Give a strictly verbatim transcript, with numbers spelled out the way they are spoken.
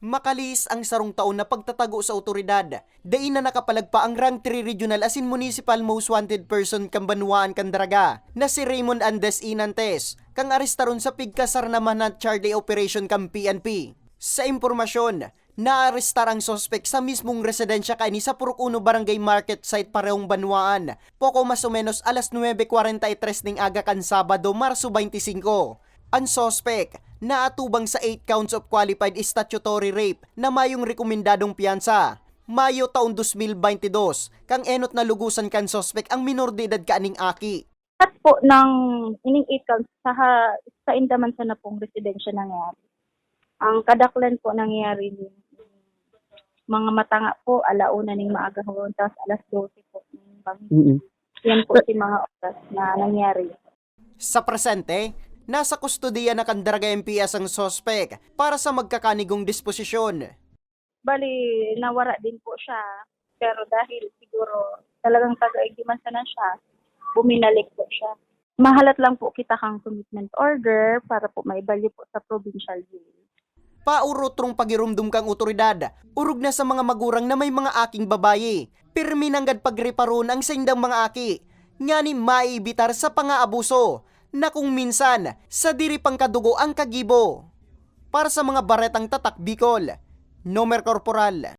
Makalihis ang sarong taon na pagtatago sa awtoridad, dai na nakapalagpa ang Rank three Regional asin Municipal Most Wanted Person kan banwaan kan Daraga na si Raymond Andes Inantes, kan arestaron sa pigkasarnamahan na charge operation kan P N P. Sa impormasyon, naarestar ang suspek sa mismong residensya kaini sa Purok Uno Barangay Market Site, parehong banwaan, poko mas o menos alas nuebe kwarenta y tres ning aga kan Sabado, Marso twenty-five. An suspek naatubang sa eight counts of qualified statutory rape na mayong rekomendadong piyansa. Mayo taon dos mil baynte dos, kan enot na lugosan kan suspek ang minor de edad kaning aki. Lahat po ng ining eight counts, sa, sa indaman sa na pong residensya nangyari. Ang kadaklan po nangyari, mga matanga po, ala una ning maagahon, tapos alas dose po ning bangin. Mm-mm. Yan po si mga oras na nangyari. Sa presente, nasa kustodiya na kan Daraga M P S ang suspek para sa magkakanigong disposisyon. Bali, nawara din po siya. Pero dahil siguro talagang taga-igdi man sana siya, buminalik po siya. Mahalat lang po kita kang commitment order para po maibalyo po sa provincial jail. Paurotrong pagiromdom kang otoridad, orog na sa mga magurang na may mga aking babayi. Pirmi nanggad pagreparon ang saindang mga aki, ngani maiibitar sa pangaabuso, na kung minsan, sa diri pang kadugo ang kagibo. Para sa mga baretang Tatak Bicol, Nomer Corporal.